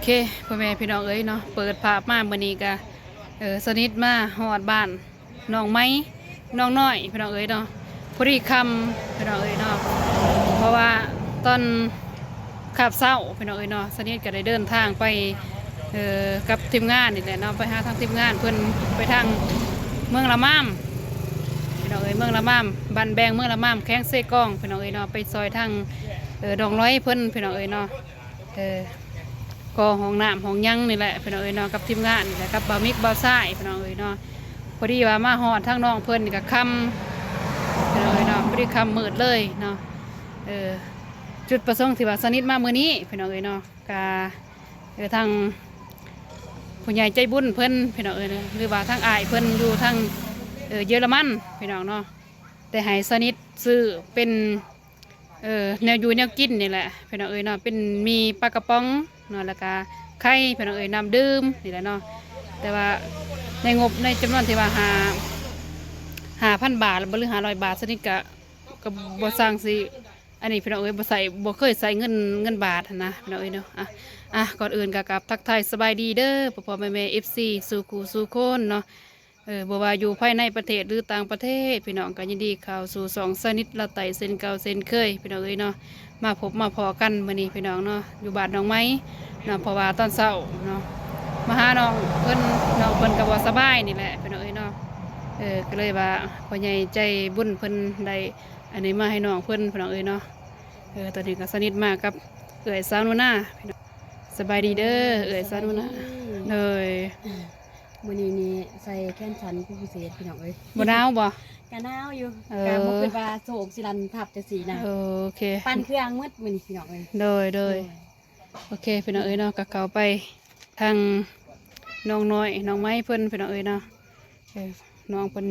ເຄ ພໍ່ແມ່ພີ່ນ້ອງເອີຍເນາະ ເປີດພາບມາມື້ນີ້ກະ ເອີ ສະໜິດມາຮອດບ້ານນ້ອງໄມ ນ້ອງນ້ອຍພີ່ນ້ອງເອີຍເນາະ ພໍດີຄ່ຳພີ່ນ້ອງເອີຍເນາະ ເພາະວ່າຕອນຄາບເຊົ້າພີ່ນ້ອງເອີຍເນາະ ສະໜິດກະໄດ້ເດີນທາງໄປ ເອີ ກັບທີມງານນີ້ແຫຼະເນາະ ໄປຫາທາງທີມງານເພິ່ນ ໄປທາງເມືອງລະມາມພີ່ນ້ອງເອີຍ ເມືອງລະມາມ ບ້ານແບງ ເມືອງລະມາມ ແຂວງເຊກອງພີ່ນ້ອງເອີຍເນາະ ໄປຊ່ອຍທາງ ເອີ ດອງລອຍເພິ່ນພີ່ນ້ອງເອີຍເນາະ. ເອີ ກໍ່ຫ້ອງນ້ຳຫ້ອງຫຍັງນີ້ແຫຼະພີ່ນ້ອງເອີຍເນາະ ກັບທີມງານນີ້ແຫຼະ ກັບບ່າວມິກບ່າວຊາຍພີ່ນ້ອງເອີຍເນາະ ພໍດີວ່າມາຮອດທາງນ້ອງເພິ່ນນີ້ກະຄ່ຳພີ່ນ້ອງເອີຍເນາະ ພໍດີຄ່ຳມືດເລີຍເນາະ ເອີ ຈຸດປະສົງທີ່ວ່າສະໜິດມາມື້ນີ້ພີ່ນ້ອງເອີຍເນາະ ກະ ເອີ ທາງຜູ້ໃຫຍ່ໃຈບຸນເພິ່ນພີ່ນ້ອງເອີຍ ຫຼືວ່າທາງອ້າຍເພິ່ນຢູ່ທາງ ເອີ ເຢຍລະມັນພີ່ນ້ອງເນາະ ໄດ້ໃຫ້ສະໜິດຊື້ເປັນ ເອີ ແນວຢູ່ແນວກິນນີ້ແຫຼະພີ່ນ້ອງເອີຍເນາະ ເປັນໝີ່ປາກະປ໋ອງເນາະ ແລ້ວກະໄຂ່ພີ່ນ້ອງເອີຍ ນ້ຳດື່ມນີ້ແຫຼະເນາະ ແຕ່ວ່າໃນງົບໃນຈຳນວນທີ່ວ່າຫ້າ ຫ້າພັນບາດບໍ ຫຼື ຫ້າຮ້ອຍບາດ ສະໜິດກະ ກະບໍ່ຊ່າງຊິ ອັນນີ້ພີ່ນ້ອງເອີຍ ບໍ່ໃຊ້ ບໍ່ເຄີຍໃຊ້ເງິນ ເງິນບາດຫັ້ນນະພີ່ນ້ອງເອີຍເນາະ ອະ ອະ ກ່ອນອື່ນກະກາບທັກທາຍສະບາຍດີເດີ ພໍ່ໆແມ່ໆ ເອັຟຊີ ສູ່ຄູ່ສູ່ຄົນເນາະ ເອີ ບໍ່ວ່າຢູ່ພາຍໃນປະເທດ ຫຼື ຕ່າງປະເທດ ພີ່ນ້ອງກະຍິນດີເຂົ້າສູ່ຊ່ອງສະໜິດລາວໃຕ້ເຊັ່ນເກົ່າເຊັ່ນເຄີຍພີ່ນ້ອງເອີຍເນາະ ມາພົບມາພໍ້ກັນມື້ນີ້ພີ່ນ້ອງເນາະ ຢູ່ບ້ານນ້ອງໄມເນາະ ເພາະວ່າຕອນເຊົ້າເນາະ ມາຫານ້ອງເພິ່ນ ນ້ອງເພິ່ນກະບໍ່ສະບາຍນີ້ແຫຼະພີ່ນ້ອງເອີຍເນາະ ເອີ ກະເລີຍວ່າພໍ່ໃຫຍ່ໃຈບຸນເພິ່ນໄດ້ ອັນນີ້ມາໃຫ້ນ້ອງເພິ່ນພີ່ນ້ອງເອີຍເນາະ ເອີ ຕອນນີ້ກະສະໜິດມາກັບເອື້ອຍສາວໜູນາພີ່ນ້ອງ ສະບາຍດີເດີ ເອື້ອຍສາວໜູນາ ສະບາຍດີ ໂດຍ ມື້ນີ້ນີ້ໃສ່ແຂນສັ້ນເປັນພິເສດພີ່ນ້ອງເອີຍ ບໍ່ໜາວບໍ່? ກະໜາວຢູ່ ເອີ ກະບໍ່ຄິດວ່າໂສກຊິລັ່ນທັບຈັ່ງຊີ້ນະ ໂອເຄ ປັ່ນເຄື່ອງໝົດມື້ນີ້ພີ່ນ້ອງເອີຍ ໂດຍ ໂດຍ ໂດຍ ໂອເຄພີ່ນ້ອງເອີຍເນາະ ກະເຂົ້າໄປທາງນ້ອງນ້ອຍ ນ້ອງໄມເພິ່ນພີ່ນ້ອງເອີຍເນາະ ເອີ ນ້ອງເພິ່ນ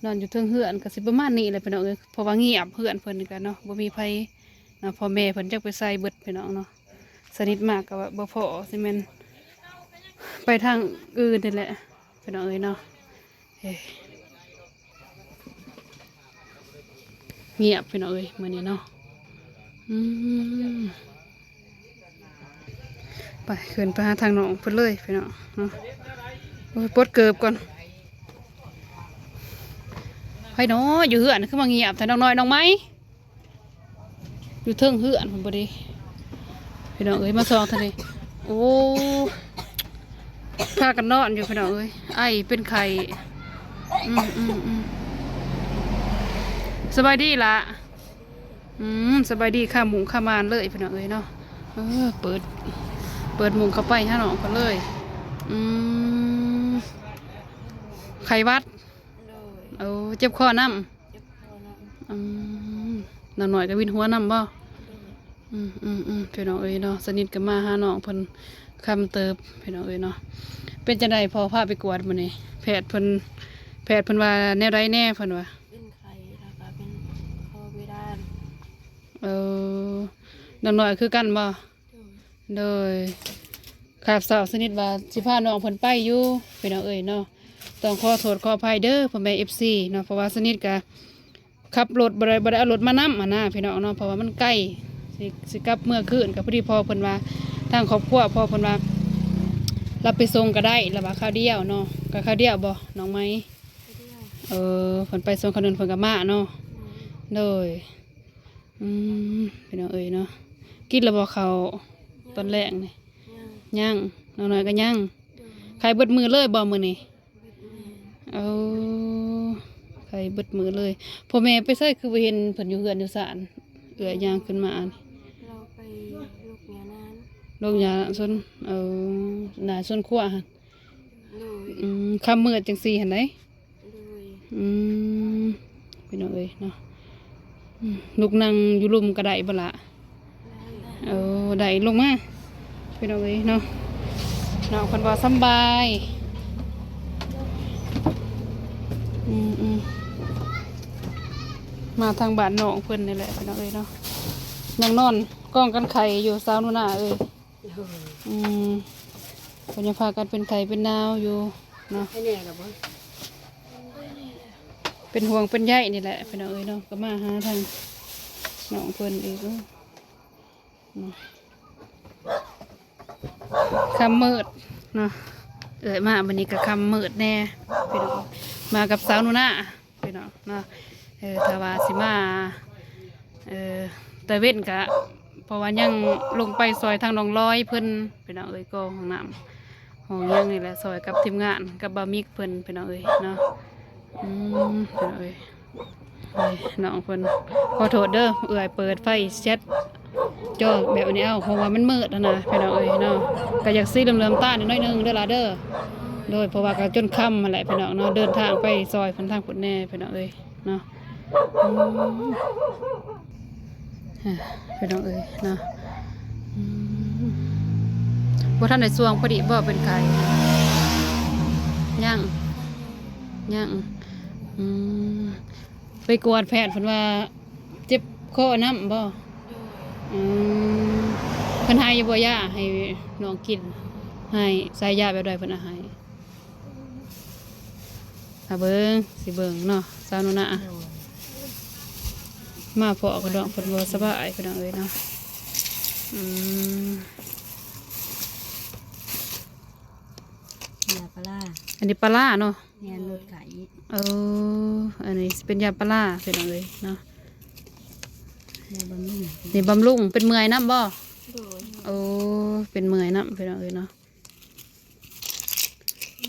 ນອນຢູ່ເທິງເຮືອນ ກະຊິປະມານນີ້ແຫຼະພີ່ນ້ອງເອີຍ ເພາະວ່າງຽບ ເຮືອນເພິ່ນນີ້ກະເນາະ ບໍ່ມີໃຜເນາະ ພໍ່ແມ່ເພິ່ນຈັກໄປໃສເບິດພີ່ນ້ອງເນາະ ສະໜິດມາກະວ່າບໍ່ພໍ ຊິແມ່ນໄປທາງອື່ນນີ້ແຫຼະພີ່ນ້ອງເອີຍເນາະ ເອີ ງຽບພີ່ນ້ອງເອີຍມື້ນີ້ເນາະ ອືມ ໄປ ຂຶ້ນໄປຫາທາງນ້ອງເພິ່ນເລີຍພີ່ນ້ອງເນາະ ໂອ້ຍ ປົດເກີບກ່ອນ ໃຜເນາະ ຢູ່ເຮືອນຄືມາງຽບແທ້ ນ້ອງນ້ອຍ ນ້ອງໄມ ຢູ່ເທິງເຮືອນພຸ້ນບໍ່ເດ ພີ່ນ້ອງເອີຍ ມາສ່ອງທາງນີ້ ໂອ້ ພາກັນນອນຢູ່ພີ່ນ້ອງເອີຍ ໄອເປັນໄຂ້ ອືມ ອືມ ອືມ ສະບາຍດີລະ ອືມ ສະບາຍດີ ຄາມຸ້ງຄາມ່ານເລີຍພີ່ນ້ອງເອີຍເນາະ ເອີ ເປີດ ເປີດມຸ້ງເຂົ້າໄປຫານ້ອງເພິ່ນເລີຍ ອືມ ໄຂ້ຫວັດ ໂດຍ ໂອ້ ເຈັບຄໍນຳ ເຈັບຄໍນຳ ອືມ ນ້ອງນ້ອຍກະວິນຫົວນຳບໍ່? ໂດຍ ອືມໆໆ ພີ່ນ້ອງເອີຍເນາະ ສະໜິດກະມາຫານ້ອງເພິ່ນຄ່ຳເຕີບ ພີ່ນ້ອງເອີຍເນາະ ເປັນຈັ່ງໃດພໍ່ພາໄປກວດມື້ນີ້ ແພດເພິ່ນ ແພດເພິ່ນວ່າແນວໃດແດ່ ເພິ່ນວ່າ ເປັນໄຂ້ ແລ້ວກະເປັນຄໍເພດານ ເອີ ນ້ອງນ້ອຍຄືກັນບໍ່? ໂດຍ ໂດຍ ຄາບເຊົ້າສະໜິດວ່າຊິພານ້ອງເພິ່ນໄປຢູ່ ພີ່ນ້ອງເອີຍເນາະ ຕ້ອງຂໍໂທດຂໍອະໄພເດີ ພໍ່ແມ່ເອັຟຊີເນາະ ເພາະວ່າສະໜິດກະຂັບລົດບໍ່ໄດ້ ບໍ່ໄດ້ເອົາລົດມານຳຫັ້ນນະພີ່ນ້ອງເນາະ ເພາະວ່າມັນໄກ ຊິ ຊິກັບເມືອຄືນ ກະພໍດີພໍ່ເພິ່ນວ່າ ທາງຄອບຄົວພໍ່ເພິ່ນວ່າ ລາວໄປສົ່ງກະໄດ້ ລາວວ່າຄາວດຽວເນາະ ກະຄາວດຽວບໍ່ ນ້ອງໄມ? ຄາວດຽວ ເອີ ເພິ່ນໄປສ່ວນຂະໜົນເພິ່ນກະມາເນາະ ໂດຍ ໂດຍ ອືມ ພີ່ນ້ອງເອີຍເນາະ ກິນແລ້ວບໍ່ເຂົ້າຕອນແລງນີ້? ຍັງ ຍັງ ນ້ອງນ້ອຍກະຍັງ ໂດຍ ໄຂ້ເບິດມື້ເລີຍບໍ່ມື້ນີ້? ເບິດມື້ ໂອ້ ໄຂ້ເບິດມື້ເລີຍ ພໍ່ແມ່ໄປໃສຄືບໍ່ເຫັນເພິ່ນຢູ່ເຮືອນຢູ່ຊານ ເອື້ອຍຍ່າງຂຶ້ນມານີ້ ລາວໄປລົກຫຍ້ານານ ລົກຫຍ້າສົນ ເອີ ໜ້າສວນຄົວຫັ້ນ ໂດຍ ອືມ ຄ່ຳມືດຈັ່ງຊີ້ຫັ້ນໃດ ໂດຍ ອືມ ພີ່ນ້ອງເອີຍເນາະ ອືມ ລຸກນັ່ງຢູ່ລຸ່ມກະໄດ້ບໍ່ລະ? ເອີ ໄດ້ ລົງມາ ພີ່ນ້ອງເອີຍເນາະ ນ້ອງເພິ່ນບໍ່ສຳບາຍ ອືມໆ ມາທາງບ້ານນ້ອງເພິ່ນນີ້ແຫຼະ ພີ່ນ້ອງເອີຍເນາະ ຍັງນອນກອງກັນໄຂ້ຢູ່ ສາວໜູນາເອີຍ ໂດຍ ອືມ ເພິ່ນຍັງພາກັນເປັນໄຂ້ເປັນໜາວຢູ່ເນາະ ໃຫ້ແນ່ລະບໍ່? ເປັນຫ່ວງເປັນໃຍນີ້ແຫຼະ ພີ່ນ້ອງເອີຍເນາະ ກະມາຫາທາງນ້ອງເພິ່ນອີກ ເນາະ ເອີ ເນາະ ຄ່ຳມືດເນາະ ເອື້ອຍມາມື້ນີ້ກໍຄ່ຳມືດແດ່ພີ່ນ້ອງ ມາກັບສາວໜູນາພີ່ນ້ອງເນາະ. ເອີ ຖ້າວ່າຊິມາ ເອີ ຕາເວັນກະ ເພາະວ່າຍັງລົງໄປຊ່ອຍທາງນ້ອງລອຍເພິ່ນພີ່ນ້ອງເອີຍ ກໍຫ້ອງນ້ຳ ຫ້ອງຫຍັງນີ້ແຫຼະ ຊ່ອຍກັບທີມງານກັບບ່າວມິກເພິ່ນພີ່ນ້ອງເອີຍເນາະ. ອືມ ພີ່ນ້ອງເອີຍ ເອີຍ ນ້ອງເພິ່ນ ຂໍໂທດເດີ ເອື້ອຍເປີດໄຟແຊັດຈໍແບບນີ້ເອົາ ເພາະວ່າມັນມືດຫັ້ນນະພີ່ນ້ອງເອີຍເນາະ. ກໍຢາກສີເຫຼືອມໆຕາໜ້ອຍໜຶ່ງເດີຫຼາເດີ ໂດຍ ເພາະວ່າກໍຈົນຄ່ຳຫັ້ນແຫຼະພີ່ນ້ອງເນາະ ເດີນທາງໄປຊ່ອຍເພິ່ນທາງພຸ້ນແດ່ພີ່ນ້ອງເອີຍເນາະ. ອືມ ເອີ ພີ່ນ້ອງເອີຍເນາະ ອືມ ບໍ່ທັນໄດ້ຊ່ວງພໍດີບໍ່ເປັນໄຂ້? ຍັງ ຍັງ ອືມ ໄປກວດແພດເພິ່ນວ່າເຈັບຄໍນ້ຳບໍ່? ອືມ ເພິ່ນໃຫ້ຢູ່ບໍ່ ຢາໃຫ້ນ້ອງກິນ? ໃຫ້ ໃສ່ຢາແບບໃດເພິ່ນໃຫ້? ຖ້າເບິ່ງ ຊິເບິ່ງເນາະ ສາວໜູນາ ໂດຍ ມາພໍ້ກໍດອກເພິ່ນບໍ່ສະບາຍພີ່ນ້ອງເອີຍເນາະ. ອືມ ຢາປາລາ ອັນນີ້ປາລາເນາະ. ແມ່ນ ລົດໄຂ້. ເອີ ອັນນີ້ຊິເປັນຢາປາລາພີ່ນ້ອງເອີຍເນາະ. ຢາບຳລຸງ ນີ້ບຳລຸງ ເປັນເມື່ອຍນຳບໍ່? ໂດຍ ໂອ້ ເປັນເມື່ອຍນຳພີ່ນ້ອງເອີຍເນາະ.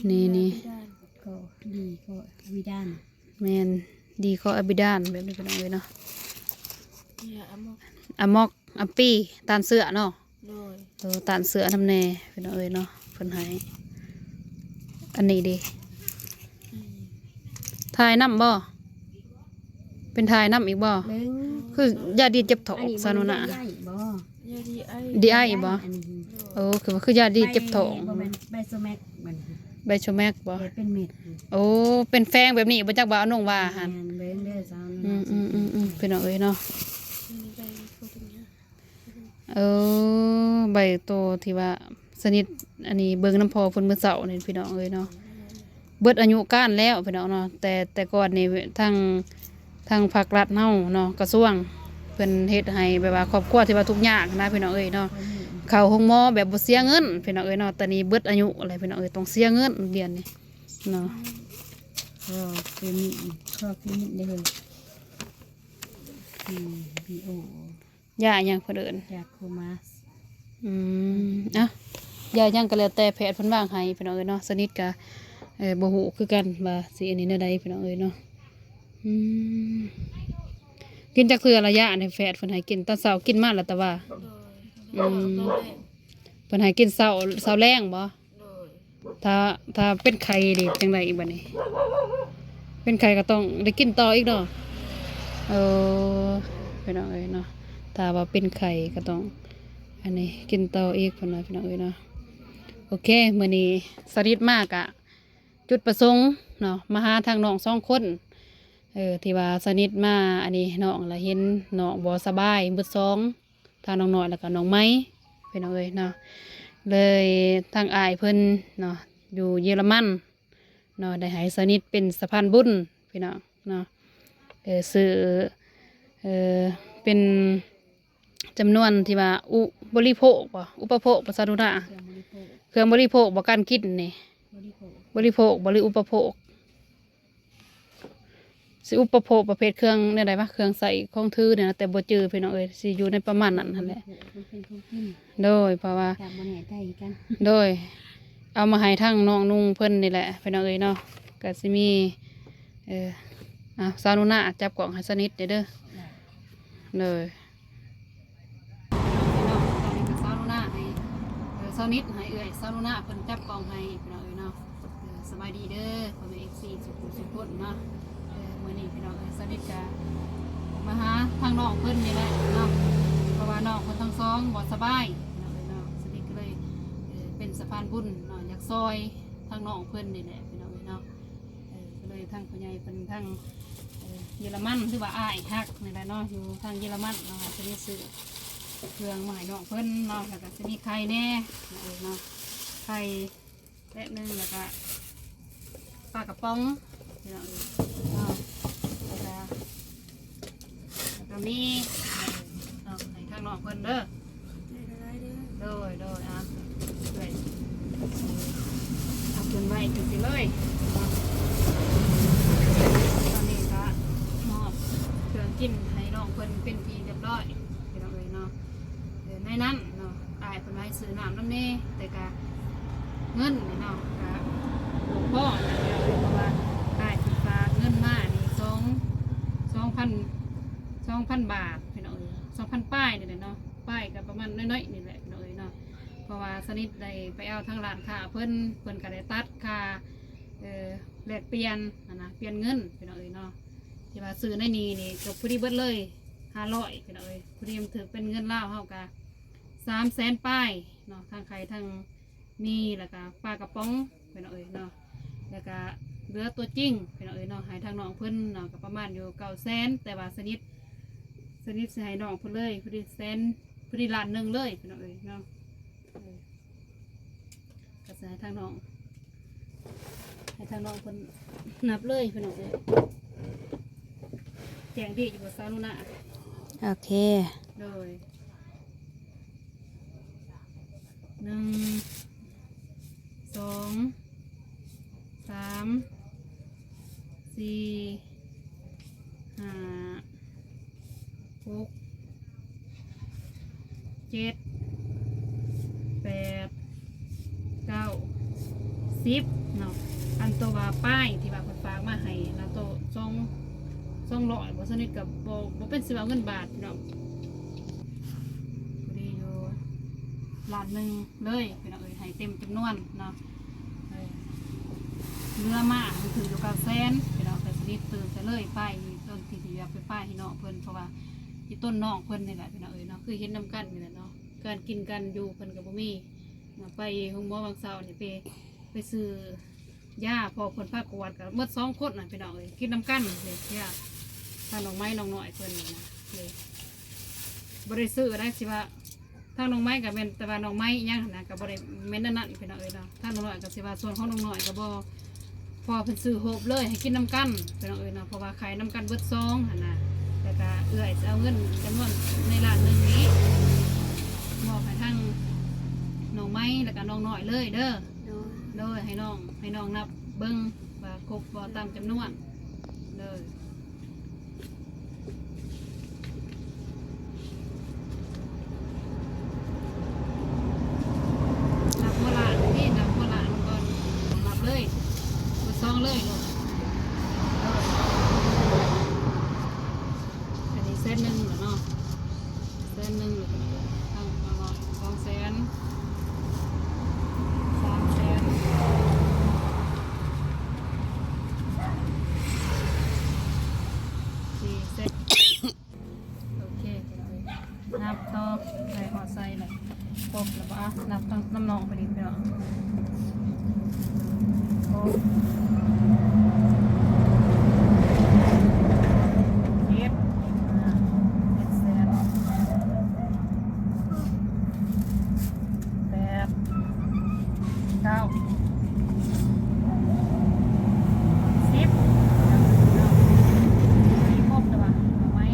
ນີ້ ນີ້ ກໍດີ ກໍອາບິດານ ແມ່ນ ດີ ກໍອາບິດານ ແບບນີ້ພີ່ນ້ອງເອີຍເນາະ. ຢາອາມັອກ ອາມັອກ ອາປີ ຕ້ານເຊື້ອເນາະ. ໂດຍ ເອີ ຕ້ານເຊື້ອນຳແດ່ພີ່ນ້ອງເອີຍເນາະ ເພິ່ນໃຫ້. ອັນນີ້ເດ ອືມ ຖ່າຍນຳບໍ່? ເປັນຖ່າຍນຳອີກບໍ່? ເບິ່ງ ຄືຢາດີເຈັບທ້ອງ ອັນນີ້ ສາວໜູນາ ຢາດີໄອ ຢາດີໄອ ດີໄອບໍ່? ອັນນີ້ ໂອ້ ຄືວ່າຄືຢາດີເຈັບທ້ອງ ບໍ່ແມ່ນ ໄບໂຊແມັກ ມັນ ໄບໂຊແມັກບໍ່? ເຮັດເປັນເມັດ ໂອ້ ເປັນແຟງແບບນີ້ບໍ່? ຈັກວ່າເອົານົງວ່າຫັ້ນ ແມ່ນ ເບິ່ງເດີສາວໜູນາ ອືມໆໆໆ ພີ່ນ້ອງເອີຍເນາະ. ເອີ ໃບໂຕທີ່ວ່າສະໜິດ ອັນນີ້ເບິ່ງນຳພໍ່ເພິ່ນມື້ເຊົ້ານີ້ພີ່ນ້ອງເອີຍເນາະ ເບິດອາຍຸການແລ້ວພີ່ນ້ອງເນາະ. ແຕ່ ແຕ່ກ່ອນນີ້ທາງ ທາງພາກລັດເຮົາເນາະ ກະຊວງເພິ່ນເຮັດໃຫ້ແບບວ່າຄອບຄົວທີ່ວ່າທຸກຍາກນະພີ່ນ້ອງເອີຍເນາະ ເຂົ້າໂຮງໝໍແບບບໍ່ເສຍເງິນພີ່ນ້ອງເອີຍເນາະ. ແຕ່ນີ້ເບິດອາຍຸແລ້ວພີ່ນ້ອງເອີຍ ຕ້ອງເສຍເງິນດຽວນີ້ເນາະ. ເອີ ເປັນ ເອີ ເປັນເດ້ ອືມ ບີໂອ ຢາຫຍັງເພິ່ນເອີ້ນ? ຢາໂຄມາສ ອືມ ເອົ້າ ຢາຫຍັງກໍແລ້ວແຕ່ແພດເພິ່ນວາງໃຫ້ພີ່ນ້ອງເອີຍເນາະ. ສະໜິດກໍ ເອີ ບໍ່ຮູ້ຄືກັນວ່າຊິອັນນີ້ແນວໃດພີ່ນ້ອງເອີຍເນາະ. ອືມ ກິນຈັກເທື່ອລະຢານີ້ ແພດເພິ່ນໃຫ້ກິນ? ຕອນເຊົ້າກິນມາລະຕະວ່າ ໂດຍ ອືມ ເພິ່ນໃຫ້ກິນເຊົ້າ ເຊົ້າແລງບໍ່? ໂດຍ ຖ້າ ຖ້າເປັນໄຂ້ເດ ຈັ່ງໃດອີກບັດນີ້? ເປັນໄຂ້ກໍຕ້ອງໄດ້ກິນຕໍ່ອີກເນາະ. ເອີ ພີ່ນ້ອງເອີຍເນາະ ຖ້າວ່າເປັນໄຂ້ກໍຕ້ອງ ອັນນີ້ ກິນຕໍ່ອີກເພິ່ນວ່າ ພີ່ນ້ອງເອີຍເນາະ. ໂອເຄ ມື້ນີ້ສະໜິດມາກະ ຈຸດປະສົງເນາະ ມາຫາທາງນ້ອງສອງຄົນ ເອີ ທີ່ວ່າສະໜິດມາ ອັນນີ້ ນ້ອງລະເຫັນນ້ອງບໍ່ສະບາຍເບິດສອງ ທັງນ້ອງນ້ອຍ ແລ້ວກໍນ້ອງໃໝ່ ພີ່ນ້ອງເອີຍເນາະ. ເລີຍທາງອ້າຍເພິ່ນເນາະ ຢູ່ເຢຍລະມັນເນາະ ໄດ້ໃຫ້ສະໜິດເປັນສະພານບຸນພີ່ນ້ອງເນາະ. ເອີ ຊື້ ເອີ ເປັນຈຳນວນທີ່ວ່າ ອຸ ບໍລິໂພກບໍ ອຸປະໂພກບໍ ສາວໜູນາ? ເຄື່ອງບໍລິໂພກ ເຄື່ອງບໍລິໂພກບໍ ການກິນນີ້ ບໍລິໂພກ ບໍລິໂພກບໍ ຫຼື ອຸປະໂພກ? ຊິອຸປະໂພກປະເພດເຄື່ອງແນວໃດວະ ເຄື່ອງໃຊ້ຂອງຖືນີ້ນະ ແຕ່ບໍ່ຈື່ພີ່ນ້ອງເອີຍ ຊິຢູ່ໃນປະມານນັ້ນຫັ້ນແຫຼະ. ມັນເປັນຂອງກິນ ໂດຍ ເພາະວ່າ ກໍບໍ່ແນ່ໃຈຄືກັນ ໂດຍ ເອົາມາໃຫ້ທາງນ້ອງນຸ່ງເພິ່ນນີ້ແຫຼະພີ່ນ້ອງເອີຍເນາະ. ກໍຊິມີ ເອີ ອ່າ ສາວໜູນາຈັບກ້ອງໃຫ້ສະໜິດແດ່ເດີ ໄດ້ ໂດຍ. ພີ່ນ້ອງ ຕອນນີ້ກໍສາວໜູນາໃຫ້ ເອີ ສາວໜິດໃຫ້ເອື້ອຍສາວໜູນາເພິ່ນຈັບກ້ອງໃຫ້ພີ່ນ້ອງເອີຍເນາະ. ເອີ ສະບາຍດີເດີພໍ່ແມ່ເອັຟຊີທຸກຜູ້ທຸກຄົນເນາະ. ເອີ ມື້ນີ້ພີ່ນ້ອງເອີຍ ສະໜິດກໍມາຫາທາງນ້ອງເພິ່ນນີ້ແຫຼະເນາະ ເພາະວ່ານ້ອງເພິ່ນທັງສອງບໍ່ສະບາຍພີ່ນ້ອງເອີຍເນາະ. ສະໜິດກໍເລີຍ ເອີ ເປັນສະພານບຸນເນາະ ຢາກຊ່ອຍທາງນ້ອງເພິ່ນນີ້ແຫຼະພີ່ນ້ອງເອີຍເນາະ. ເອີ ກໍເລີຍທາງຜູ້ໃຫຍ່ເພິ່ນທາງ ເອີ ເຢຍລະມັນ ຫຼືວ່າອ້າຍຮັກນີ້ແຫຼະເນາະ ຢູ່ທາງເຢຍລະມັນເນາະ ກໍໄດ້ຊື້ເຄື່ອງມາໃຫ້ນ້ອງເພິ່ນເນາະ. ແລ້ວກໍຊິມີໄຂ່ແດ່ເນາະ ເອີ ເນາະ ໄຂ່ແພັກໜຶ່ງ ແລ້ວກໍປາກະປ໋ອງພີ່ນ້ອງເອີຍເນາະ ແລ້ວກໍ ແລ້ວກໍມີ ເອີ ເນາະ ໃຫ້ທາງນ້ອງເພິ່ນເດີ. ໂດຍ ໂດຍ ອ່າ ເອື້ອ ເປັນທີ່ຮຽບຮ້ອຍພີ່ນ້ອງເອີຍເນາະ. ເອີ ໃນນັ້ນເນາະ ອ້າຍເພິ່ນວ່າໃຫ້ຊື້ນ້ຳນຳແດ່ ແຕ່ກະເງິນນີ້ເນາະ ກະບໍ່ພໍນະພີ່ນ້ອງເອີຍ ເພາະວ່າອ້າຍເພິ່ນຝາກເງິນມານີ້ສອງ ສອງພັນ ສອງພັນບາດພີ່ນ້ອງເອີຍ ສອງພັນປາຍນີ້ແຫຼະເນາະ ປາຍກະປະມານໜ້ອຍໆນີ້ແຫຼະພີ່ນ້ອງເອີຍເນາະ. ເພາະວ່າສະນິດໄດ້ໄປເອົາທາງຮ້ານຄ້າເພິ່ນ ເພິ່ນກະໄດ້ຕັດຄ່າ ເອີ ແລກປ່ຽນຫັ້ນນະ ປ່ຽນເງິນພີ່ນ້ອງເອີຍເນາະ. ທີ່ວ່າຊື້ໃນນີ້ນີ້ກະພໍດີເບິດເລີຍຫ້າຮ້ອຍພີ່ນ້ອງເອີຍ ພໍດີມັນຖືກເປັນເງິນລາວເຮົາກະສາມແສນປາຍເນາະ ທັງໄຂ່ທັງໝີ່ ແລ້ວກະປາກະປ໋ອງພີ່ນ້ອງເອີຍເນາະ. ແລ້ວກະເຫຼືອຕົວຈິງພີ່ນ້ອງເອີຍເນາະ ໃຫ້ທາງນ້ອງເພິ່ນເນາະ ກະປະມານຢູ່ເກົ້າແສນ ແຕ່ວ່າສະນິດ ສະນິດຊິໃຫ້ນ້ອງເພິ່ນເລີຍ ພໍດີແສນ ພໍດີລ້ານໜຶ່ງເລີຍພີ່ນ້ອງເອີຍເນາະ. ເອີ ກະຊິໃຫ້ທາງນ້ອງ ໃຫ້ທາງນ້ອງເພິ່ນນັບເລີຍພີ່ນ້ອງເອີຍ. ແຈ້ງດີຢູ່ບໍ່ສາວໜູນາ? ໂອເຄ ໂດຍ ໜຶ່ງ ສອງ ສາມ ສີ່ ຫ້າ ຫົກ ເຈັດ ແປດ ເກົ້າ ສິບເນາະ. ອັນໂຕວ່າປາຍທີ່ວ່າເພິ່ນຝາກມາໃຫ້ນະ ໂຕສອງ ສອງຮ້ອຍ ບໍ່ສະນິດກະບໍ່ ບໍ່ເປັນຊິເວົ້າເງິນບາດພີ່ນ້ອງ ພໍດີຢູ່ລ້ານໜຶ່ງເລີຍພີ່ນ້ອງເອີຍ ໃຫ້ເຕັມຈຳນວນເນາະ. ເອີ ເຫຼືອມາມັນຖືກຢູ່ເກົ້າແສນພີ່ນ້ອງ ກະສະນິດຕື່ມໃສ່ເລີຍ ປາຍນີ້ ຕົ້ນທີ່ຢາກໄປປາຍໃຫ້ນ້ອງເພິ່ນ ເພາະວ່າອີ່ຕົນນ້ອງເພິ່ນນີ້ແຫຼະພີ່ນ້ອງເອີຍເນາະ ຄືເຫັນນຳກັນນີ້ແຫຼະເນາະ. ການກິນການຢູ່ເພິ່ນກະບໍ່ມີເນາະ ໄປໂຮງໝໍຫວ່າງເຊົ້ານີ້ ໄປ ໄປຊື້ຢາ ເພາະເພິ່ນພາກວດກະໝົດສອງຄົນນະພີ່ນ້ອງເອີຍ ກິນນຳກັນເດ້ ທາງນ້ອງໄມ້ນ້ອງນ້ອຍເພິ່ນນີ້ນະ ເດ້ ບໍ່ໄດ້ຊື້ໄດ້ ຊິວ່າ ທາງນ້ອງໄມ້ກະແມ່ນ ແຕ່ວ່ານ້ອງໄມ້ອີ່ຫຍັງຫັ້ນນະ ກະບໍ່ໄດ້ແມ່ນອັນນັ້ນພີ່ນ້ອງເອີຍເນາະ. ທາງນ້ອງນ້ອຍກະຊິວ່າສ່ວນຂອງນ້ອງນ້ອຍກະບໍ່ ເພາະວ່າເພິ່ນຊື້ໂຮບເລີຍ ໃຫ້ກິນນຳກັນພີ່ນ້ອງເອີຍເນາະ ເພາະວ່າຂາຍນຳກັນເບິດຊອງຫັ້ນນະ. ແລ້ວກະເອື້ອຍຊິເອົາເງິນຈຳນວນໃນລ້ານໜຶ່ງນີ້ ມອບໃຫ້ທາງນ້ອງໄມ້ ແລ້ວກະນ້ອງນ້ອຍເລີຍເດີ. ໂດຍ ໂດຍ ໃຫ້ນ້ອງ ໃຫ້ນ້ອງນັບເບິ່ງວ່າຄົບບໍ່ຕາມຈຳນວນເດີ. ນັບຫົວລ້ານນີ້ ນັບຫົວລ້ານກ່ອນ ນັບເລີຍ ເບີດສອງເລີຍລູກ. ອັນນີ້ແສນໜຶ່ງແລ້ວເນາະ ແສນໜຶ່ງ ທັງສອງແສນ ສາມແສນ ສີ່ແສນ ໂອເຄ ພີ່ນ້ອງເອີຍ ນັບຕໍ່ ໄດ້ຮອດໃສແລ້ວ ຄົບແລ້ວບໍ່? ອ່ະ ນັບນຳນ້ອງໄປດີພີ່ນ້ອງ ຫົກ ເຈັດ ອ່າ ເຈັດແສນ ແປດ ເກົ້າ ສິບ ເນາະ ມີຄົບແລ້ວຫວາ ເອົາໄວ້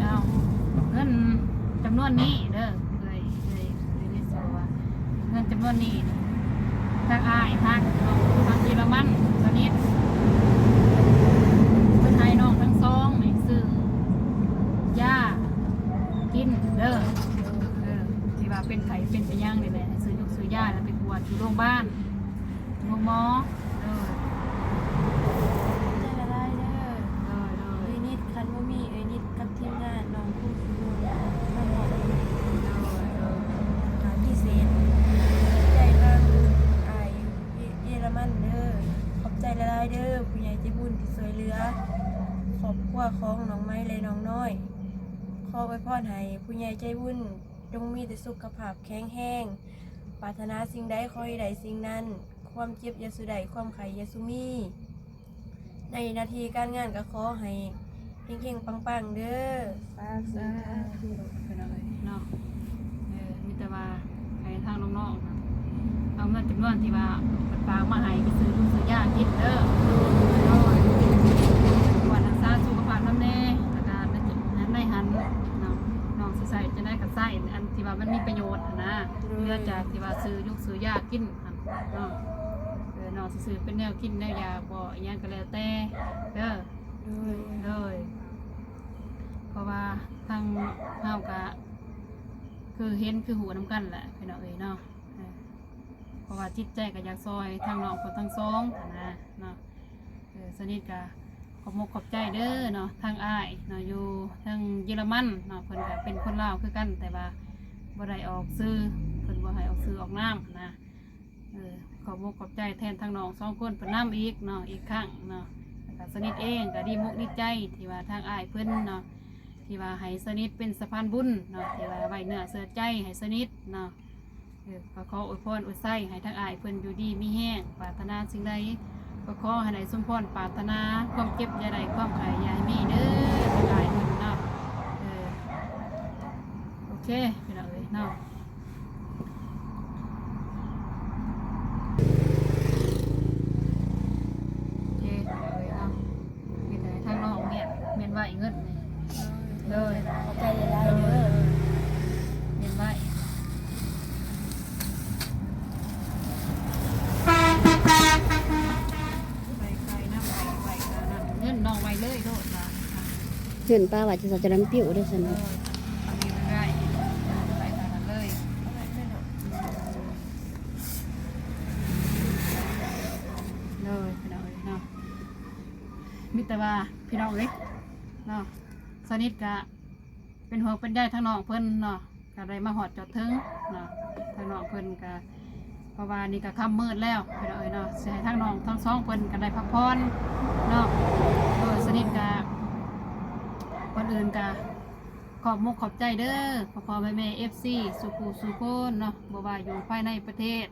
ເອົາ ເງິນຈຳນວນນີ້ເດີ ເອື້ອຍ ເອື້ອຍ ເອື້ອຍນິດ ເວົ້າວ່າ ເງິນຈຳນວນນີ້ ທາງອ້າຍ ທາງ ທາງເຢຍລະມັນ ສະນິດ ເພິ່ນໃຫ້ນ້ອງທັງສອງນີ້ຊື້ຢາກິນເດີ ເອີ ທີ່ວ່າເປັນໄຂ້ເປັນໄປຫຍັງນີ້ແຫຼະ ໃຫ້ຊື້ຢາ ຊື້ຢາ ແລ້ວໄປກວດຢູ່ໂຮງບານ ໂຮງໝໍ ເອີ ຂອບໃຈຫຼາຍໆເດີ ໂດຍໆ ເອື້ອຍນິດ ຄັນບໍ່ມີເອື້ອຍນິດກັບທີມງານ ນ້ອງຄົງຊິບໍ່ຮອດ ໂດຍໆ ການພິເສດ ຂອບໃຈທາງອ້າຍຢູ່ເຢຍລະມັນເດີ ຂອບໃຈຫຼາຍໆເດີ ຜູ້ໃຫຍ່ໃຈບຸນທີ່ຊ່ວຍເຫຼືອຄອບຄົວຂອງນ້ອງໄມ້ ແລະ ນ້ອງນ້ອຍ ຂໍອວຍພອນໃຫ້ຜູ້ໃຫຍ່ໃຈບຸນ ຈົ່ງມີແຕ່ສຸຂະພາບແຂງແຮງ ປາດຖະໜາສິ່ງໃດຂໍໃຫ້ໄດ້ສິ່ງນັ້ນ ຄວາມເຈັບຢ່າສູ່ໄດ້ ຄວາມໄຂ້ຢ່າສູ່ມີ ໃນໜ້າທີ່ການງານກໍຂໍໃຫ້ເຮັງໆປັງໆເດີ ສາທຸ ສາທຸ ພີ່ນ້ອງເອີຍເນາະ ເອີ ມີແຕ່ວ່າໃຫ້ທາງນ້ອງໆ ເອົາເງິນຈຳນວນທີ່ວ່າເພິ່ນຝາກມາໃຫ້ໄປຊື້ຢູ່ຊື້ຢາກິນເດີ ໂດຍ ກວດຮັກສາສຸຂະພາບນຳແດ່ ແລ້ວກໍໃນ ໃນຫັ້ນເນາະ ນ້ອງຊິໃຊ້ຈັ່ງໃດກໍໃຊ້ ອັນທີ່ວ່າມັນມີປະໂຫຍດຫັ້ນນະ ໂດຍ ເຫຼືອຈາກທີ່ວ່າຊື້ຢູ່ຊື້ຢາກິນຫັ້ນເນາະ ເອີ ນ້ອງຊິຊື້ເປັນແນວກິນແນວຢາກບໍ່ ອີ່ຫຍັງກໍແລ້ວແຕ່ເດີ ໂດຍ ໂດຍ ໂດຍ. ເພາະວ່າທາງເຮົາກະຄືເຫັນຄືຮູ້ນຳກັນແຫຼະພີ່ນ້ອງເອີຍເນາະ. ເອີ ເພາະວ່າຈິດໃຈກໍຢາກຊ່ອຍທາງນ້ອງເພິ່ນທັງສອງຫັ້ນນະເນາະ. ເອີ ສະນິດກໍຂອບມຸກຂອບໃຈເດີເນາະ ທາງອ້າຍເນາະ ຢູ່ທາງເຢຍລະມັນເນາະ. ເພິ່ນກໍເປັນຄົນລາວຄືກັນ ແຕ່ວ່າບໍ່ໄດ້ອອກຊື່ ເພິ່ນບໍ່ໃຫ້ອອກຊື່ອອກນາມຫັ້ນນະ. ເອີ ຂອບມຸກຂອບໃຈແທນທາງນ້ອງສອງຄົນເພິ່ນນຳອີກເນາະ ອີກຄັ້ງເນາະ. ແລ້ວກໍສະນິດເອງກໍດີມຸກດີໃຈທີ່ວ່າທາງອ້າຍເພິ່ນເນາະ ທີ່ວ່າໃຫ້ສະນິດເປັນສະພານບຸນເນາະ ທີ່ວ່າໄວ້ເນື້ອເຊື່ອໃຈໃຫ້ສະນິດເນາະ. ເອີ ກໍຂໍອວຍພອນອວຍໄຊໃຫ້ທາງອ້າຍເພິ່ນຢູ່ດີມີແຮງ ປາດຖະໜາສິ່ງໃດກໍຂໍໃຫ້ໄດ້ສົມພອນປາດຖະໜາ ຄວາມເຈັບຢ່າໄດ້ ຄວາມໄຂ້ຢ່າໃຫ້ມີເດີ ທາງອ້າຍເພິ່ນເນາະ. ເອີ ໂອເຄ ພີ່ນ້ອງເອີຍເນາະ. ໂອເຄ ພີ່ນ້ອງເອີຍເນາະ. ເຮັດໃຫ້ທາງນ້ອງແມ່ນ ແມ່ນໄວເງິນນີ້ ໂດຍ ຂອບໃຈຫຼາຍໆເດີ ແມ່ນໄວ ໄວໆນຳ ໄວໆນຳ ເງິນນ້ອງໄວເລີຍໂລດວ່າ ເງິນປ້າວ່າຈະ ຈະນຳປິວເດ້ຊັ້ນ ເອີ ເອົານີ້ໄວໆ ໄວຂະໜາດເລີຍ ໂດຍ ພີ່ນ້ອງເອີຍເນາະ. ມີແຕ່ວ່າພີ່ນ້ອງເອີຍເນາະ ສະນິດກະເປັນຫ່ວງເປັນໃຍທາງນ້ອງເພິ່ນເນາະ ກະໄດ້ມາຮອດຈອດເຖິງເນາະ. ທາງນ້ອງເພິ່ນກະ ເພາະວ່ານີ້ກະຄ່ຳມືດແລ້ວພີ່ນ້ອງເອີຍເນາະ ຊິໃຫ້ທາງນ້ອງທັງສອງເພິ່ນກະໄດ້ພັກຜ່ອນເນາະ. ເອີ ສະນິດກະ ກ່ອນອື່ນກະຂອບມຸກຂອບໃຈເດີ ພໍ່ໆແມ່ໆ ເອັຟຊີ ສູ່ຜູ້ສູ່ຄົນເນາະ ບໍ່ວ່າຢູ່ພາຍໃນປະເທດ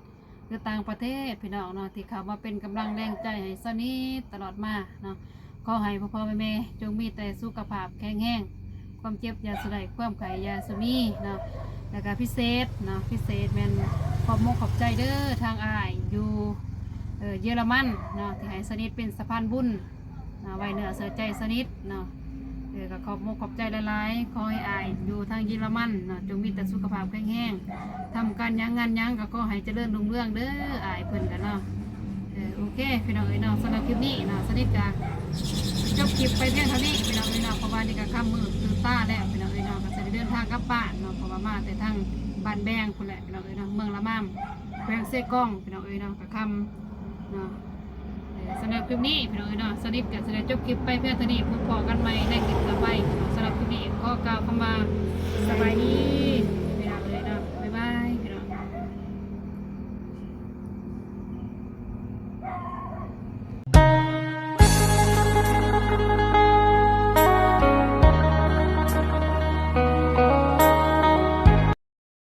ຫຼືຕ່າງປະເທດພີ່ນ້ອງເນາະ ທີ່ເຂົ້າມາເປັນກຳລັງແຮງໃຈໃຫ້ສະນິດຕະຫຼອດມາເນາະ. ຂໍໃຫ້ພໍ່ໆແມ່ໆ ຈົ່ງມີແຕ່ສຸຂະພາບແຂງແຮງ ຄວາມເຈັບຢ່າສູ່ໄດ້ ຄວາມໄຂ້ຢ່າສູ່ມີເນາະ. ແລ້ວກະພິເສດເນາະ ພິເສດແມ່ນຂອບມຸກຂອບໃຈເດີ ທາງອ້າຍຢູ່ ເອີ ເຢຍລະມັນເນາະ ທີ່ໃຫ້ສະນິດເປັນສະພານບຸນ ເນາະ ໄວ້ເນື້ອເຊື່ອໃຈສະນິດເນາະ. ເອີ ກໍຂອບມຸກຂອບໃຈຫຼາຍໆ ຂໍໃຫ້ອ້າຍຢູ່ທາງເຢຍລະມັນເນາະ ຈົ່ງມີແຕ່ສຸຂະພາບແຂງແຮງ ທຳການຫຍັງງານຫຍັງກໍຂໍໃຫ້ຈະເລີນຮຸ່ງເຮືອງເດີ ອ້າຍເພິ່ນກໍເນາະ. ເອີ ໂອເຄ ພີ່ນ້ອງເອີຍເນາະ ສຳລັບຄລິບນີ້ເນາະ ສະນິດກໍຈົບຄລິບໄປພຽງເທົ່ານີ້ພີ່ນ້ອງເອີຍເນາະ ເພາະວ່ານີ້ກໍຄ່ຳມືດຕື່ນຕາແລ້ວພີ່ນ້ອງເອີຍເນາະ ກໍຊິໄດ້ເດີນທາງກັບບ້ານເນາະ ເພາະວ່າມາແຕ່ທາງບ້ານແບງພຸ້ນແຫຼະພີ່ນ້ອງເອີຍເນາະ ເມືອງລະມາມ ແຂວງເຊກອງພີ່ນ້ອງເອີຍເນາະ ກໍຄ່ຳເນາະ. ເອີ ສຳລັບຄລິບນີ້ພີ່ນ້ອງເອີຍເນາະ ສະນິດກໍຊິໄດ້ຈົບຄລິບໄປພຽງເທົ່ານີ້ ພົບພໍ້ກັນໃໝ່ໃນຄລິບຕໍ່ໄປ. ສຳລັບຄລິບນີ້ຂໍກ່າວຄຳວ່າ